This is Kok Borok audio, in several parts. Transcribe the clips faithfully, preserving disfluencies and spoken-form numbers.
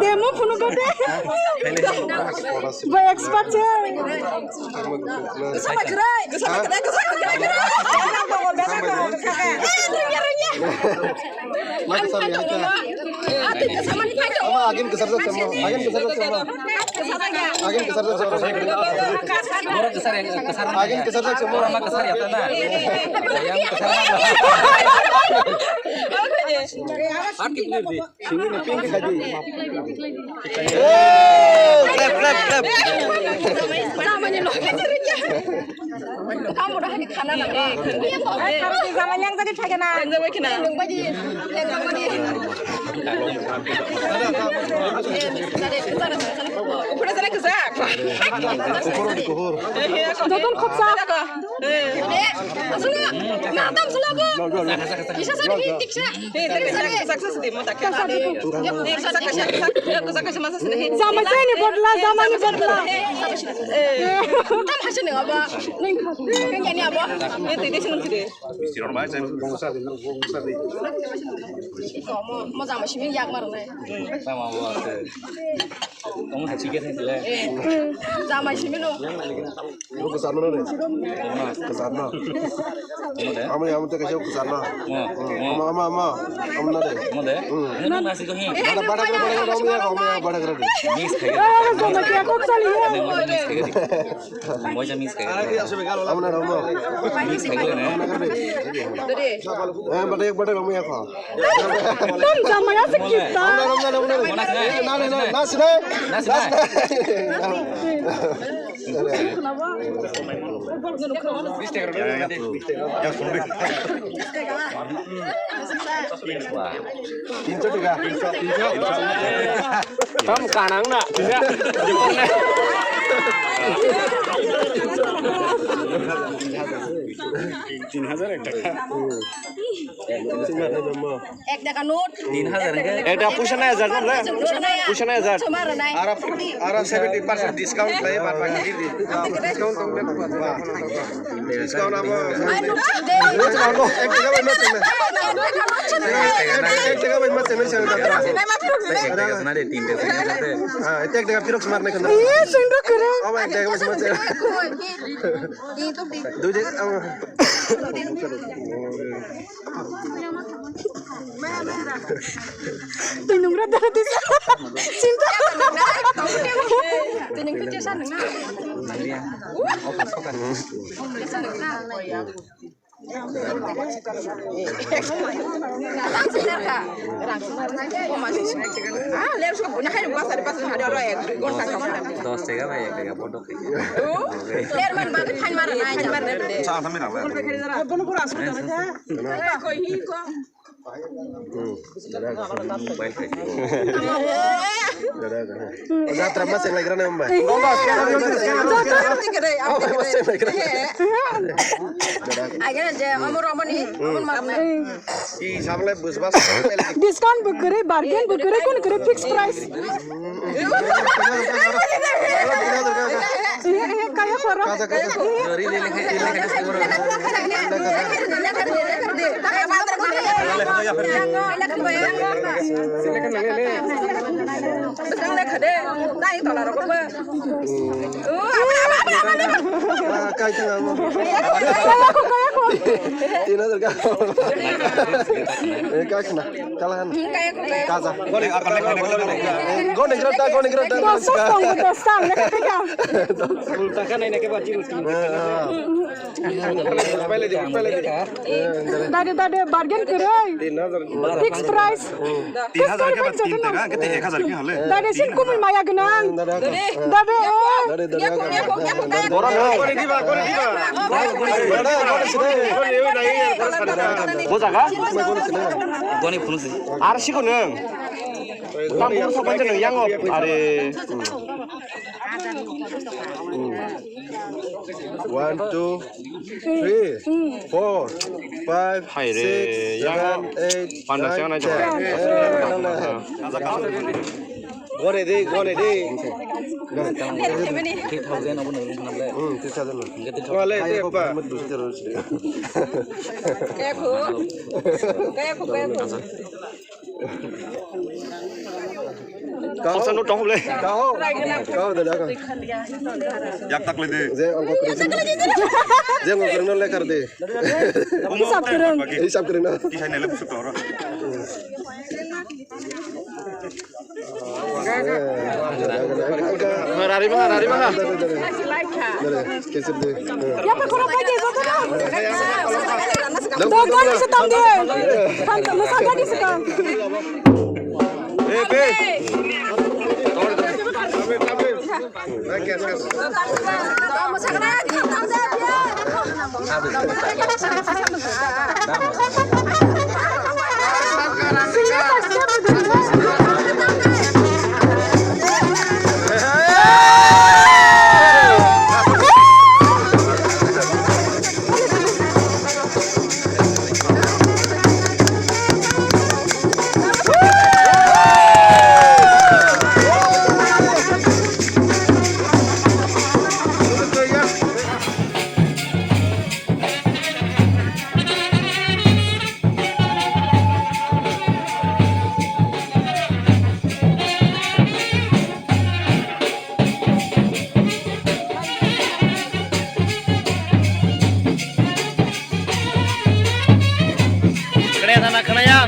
Demo phunukgo de. Bo expert se. Agin kesar jak sama. Agin kesar jak sama. Agin kesar jak sama. Agin kesar jak sama. Sini ni pink tadi. Eh, clap, clap, clap. Kamu dah khana na. Sama yang tadi pakai na. Yang tadi pakai na. Yang tadi. Yang tadi. Ukhura sana kuzak. Joton khopsa. Asuna, na tam sula bo. Kisa sa ni diksa. Kisa sa ni diksa. Sama sa ni bodla, sama ni bodla. Tam hasa ni abo. Ning kha. Ning kha ni abo. Ini tadi senang sih. Mo jama simi yak mar nai. Tama bo ase. Tamo sa chike thai le. Jama simi no. Ro kesar no re. Kesar no. Amo amo te kaisa kesar no. Ama ama ama. Amna re. Mo de. Mo na si ko hi. Bada bada kara bada kara amo ya amo ya bada kara. Miss khai. Jama kya kok chali hai? Miss khai. Moja miss khai. Amo na amo. Miss khai le na. Eh, bada ek bada amo ya kha. Tam jama ya se kita. Amo na amo na amo na. Na na na na sini. Na sini. Tinso taka. Tam kanang na. Tin hajar ek taka. Ek taka note. Tin hajar ke? Eta puisa nai hajar na? Puisa nai hajar. Puisa nai hajar. Ara ara seventy percent discount lai bar bar di. Discount tong le. Discount abo. Ek taka bai ma tene. Ek taka bai ma tene. Ek taka sana de tin taka. Ah, ek taka pirok smart nai khana. Abo ek taka bai ma tene. Dui taka. Twi nungra dara tisa. Sinta. Twi nung twi tisa nung na. Dos taka bai ek taka bodo. Ler man ba thain mar na, thain mar na. Sa thami na le. Bono pura asuk ta. Koi hi ko. Hmm. Mobile khai. Jatra ma cheng lai gra na mbai. Jatra ma cheng lai gra. Agena je amor amani, amon ma. Ki samle bus bas. Discount bo kwrwi, bargain bo kwrwi, kun kwrwi fixed price. Kaya khoro. Kaitang amo. Tin hajar ka. Eh, kakhna. Kalahan. Kaja. Goni grata, goni grata. Dos tong, dos tong, lekha teka. Taka nai na ke ba zero tin. Dade, dade, bargain kwrwi. Fixed price. Tin hajar ke ba tin taka, ke te ek hajar ke hale. Dade, sin kumui maya gwnang. Dade, o. Dade, dade. Goni diba, goni diba. Bo jaga? Goni phunukse. Ar siko nung. Tam phunuk sapan je nung yango. Are. One, two, three, four, five, six, seven, eight, nine, ten. Gone de, gone de. Three thousand abo nang nang le. Hmm, three thousand. Wale, de pa. Kaya ko? Kaya ko, kaya ko? Kaho. Kaho. Kaho, dada, kaho. Yak tak le de. Je, angko kering. Je, angko kering no lekar de. Hisab kering. Hisab kering no. Kisai nele busuk toro. Rari maha, rari maha. Dada, dada. Dada, kesir de. Yapa khorok pai de, joto do. Dada, dada, se tam de. Tam, tam, sa gadi se tam. Eh, be. Khwnaya na khwnaya?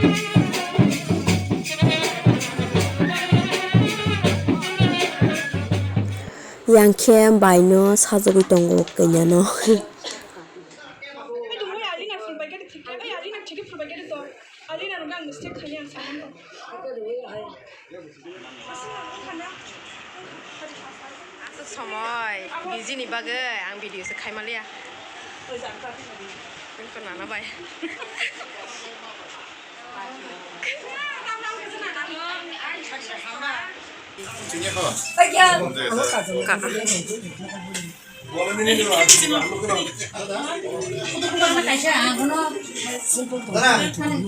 Yang khe bai no sajagwi tongo kanya no. Aswk somoi busy ni bagwi ang video se khai maliya. Nang ko nana bai. Ka.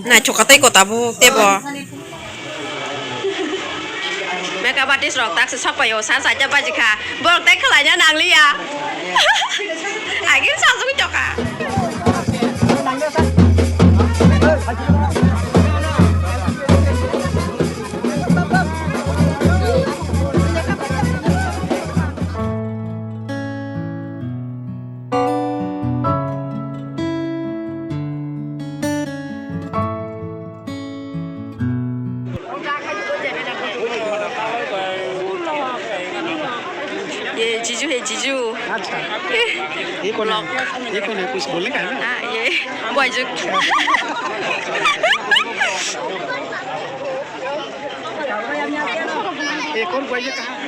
Naithok kha tei kota bo tebo. Makeup artist rok tak se sok paio, sa sa cha baji kha. Borok tei khlai na nang liya. Agin sa sugui choka. अच्छा, ये कौन है? ये कौन है? कुछ बोलने का है ना? हाँ, ये बॉयज। एक और बॉयज कहाँ है?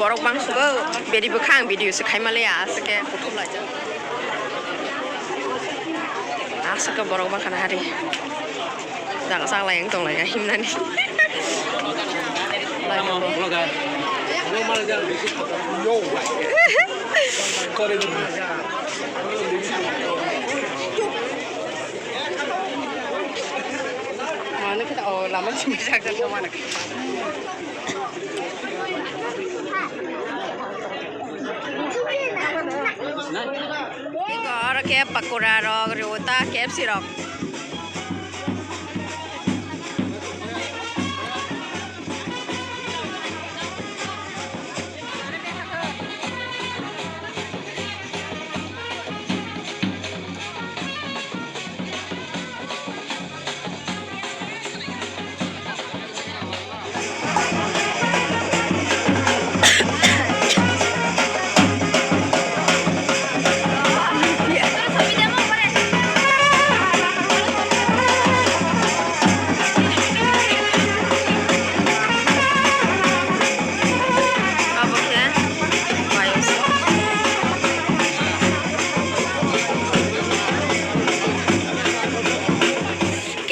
Borok bangsugo, beri bwkhang video se khaimale aswk khe kuthum laijak. Aswk khe borok bangkha na hari. Jaga chaklai wng tonglaikha himnani. Mano kita, oh, lama sih bisa kerja mana? Iko oro khe pakora rok, riwita, K F C rok.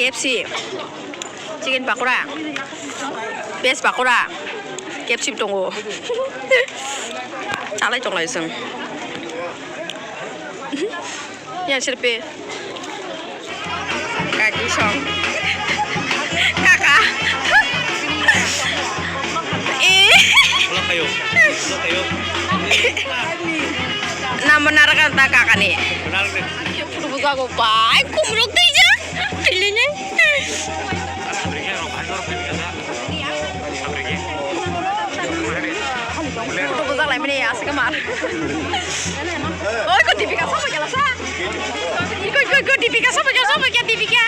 K F C. Chicken pakora, veg pakora, K F C tongo. Chalai tonglai chwng. Yang sirpe. Kaki song. Kaka. Eh. Namo narakan ta kaka ni. Photo bujago bai kumrok tei ja. Tei le ne. Photo bujak lai mani aswk khe mar. Oi ko Dipika sabo kela sa. Iko iko iko Dipika sabo kela sabo kela Dipika.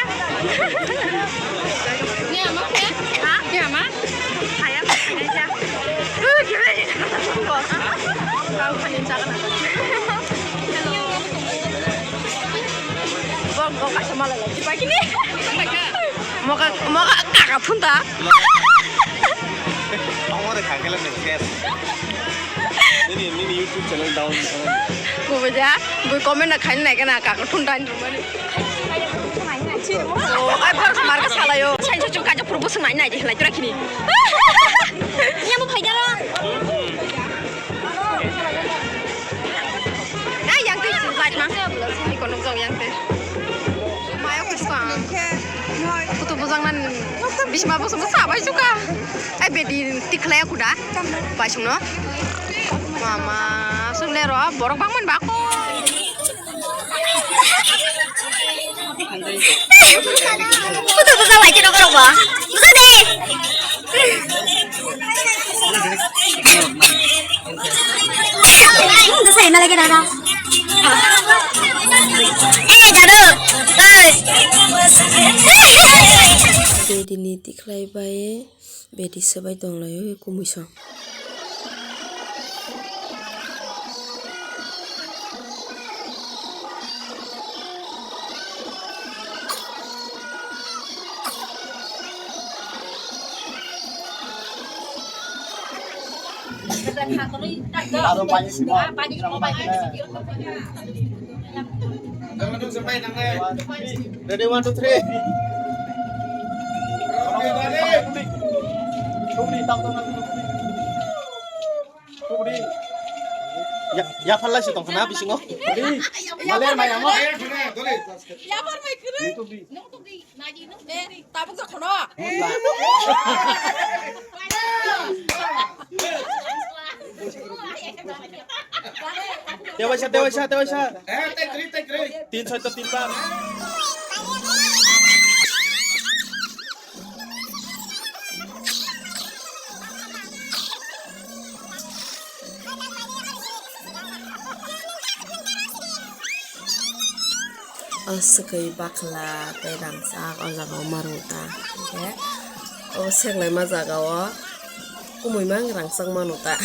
Ni ama khe? Ha? Ni ama? Hayam. Ui kira. Kau khani chakna. Hello. Bok bok kaisa mala lai. Dipaki ni. Moka, moka kaka phunta. Amore khakela ni ses. Nini, nini YouTube channel down. Bubuja, bui comment na khaini nai kana kaka phunta ni rumani. Oh, ai bor marka salayo. Sain sa chuk kaja purbo sung nai nai je lai tura kini. Yamu phai jaro. Ai, yang twi light ma. Iko nukjak yang twi. Mayo kisa. Kutu bujang nan bisma bosong sa bai suka. Ai, bedi tikhlai aku da. Bai sungno. Mama, sung le ro, borok bang man ba ko. Kutu bujang lai chino korok ba. Bujang de. Bujang de lagi dada. Eh, jadu. Eh. Bedi ni tikhlai bai. Bedi swbai tonglaio kumui song. Ready, one, two, three. Ya, ya, phalai si tong khana bisingo. Maler maya mo. Tabuk jak khono. Tewaisa, tewaisa, tewaisa. Tin soi to tin bar. O swkwi bakhla tei rangchak o jaga o mano ta. Hwnkhe o seklaima jaga o kumui mang rangchak mano ta.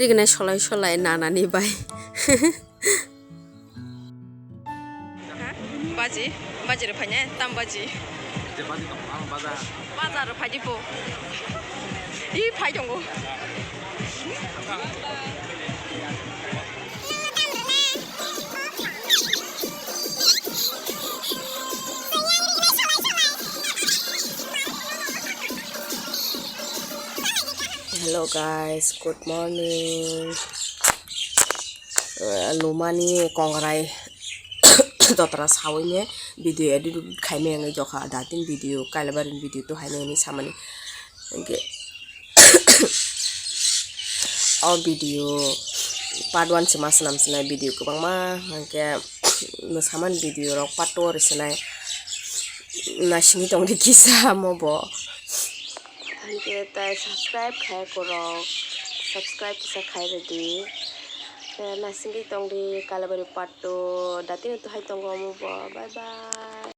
Ignai solai solai nanani bai. Baji, baji rok phainai, tam baji. Bazar rok phaidi po. I phai tongo. Hello guys, good morning. Eh, lumani kongrai totra sawini video edit khaimani wngwi jokha datin video kailabarini video to hainani samani. Hwnkhe o video part one se ma swnam swnai video kwbangma hwnkhe mwsamani video rok part two ri swnai naisingwi tongdi kisa amo bo. Hwnkhe tai subscribe khai korok, subscribe kisa khai rwdi. Naisingwi tongdi Kalabari part two datin to hai tongo amo bo. Bye bye.